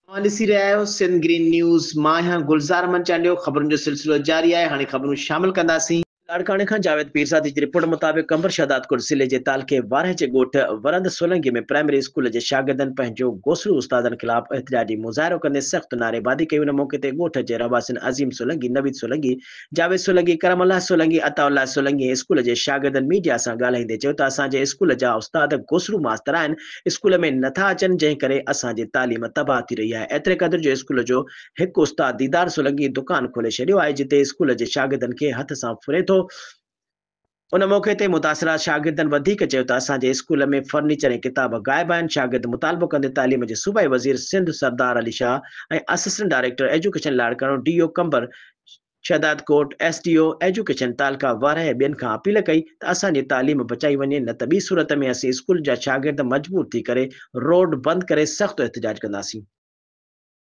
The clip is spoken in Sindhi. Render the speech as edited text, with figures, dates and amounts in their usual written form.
اوهان ڏسي رهيا آهيو سنڌ گرين نيوز، مان آهيان گلزار احمد چانڊيو، خبرن جو سلسلو جاري آهي، هاڻي خبرون شامل ڪنداسين. لاڙڪاڻي کان جاويد پيرزادي جي رپورٽ مطابق قمبر شهدادڪوٽ ضلعي جي تعلقي وارهه جي ڳوٺ ورند سولنگي ۾ پرائمري اسڪول جي شاگردن پنهنجو گوسڙو استادن خلاف احتجاجي مظاهرو ڪندي سخت نعريبازي ڪئي ان موقعي تي ڳوٺ جي رهواسين عظيم سولنگي، نويد سولنگي، جاويد سولنگي، ڪرم الله سولنگي، عطاء الله سولنگي ۽ اسڪول جي شاگردن ميڊيا سان ڳالهائيندي چيو ته اسان جي اسڪول جا استاد گوسڙو ماستر آهن اسڪول ۾ نٿا اچن جنهن ڪري اسان جي تعليم تباهه ٿي رهي آهي ايتري قدر جو اسڪول جو هڪ استاد ديدار سولنگي دڪان کولي ڇڏيو آهي جتي اسڪول جي شاگردن کي هٿ سان ڦري ٿو. ان موقعي تي متاثره شاگردن وڌيڪ چيو ته اسان جي اسڪول ۾ فرنيچر ۽ ڪتاب غائب آهن شاگرد مطالبو ڪندي تعليم جي صوبائي وزير Sindh Sardar Ali Shah ۽ assistant director education Larkana D O Qambar Shahdadkot, S D O education تعلقه وارهه ۽ ٻين کان اپيل ڪئي ته اسان جي تعليم بچائي وڃي نه ته ٻي صورت ۾ اسين اسڪول جا شاگرد مجبور ٿي ڪري روڊ بند ڪري سخت احتجاج ڪنداسين.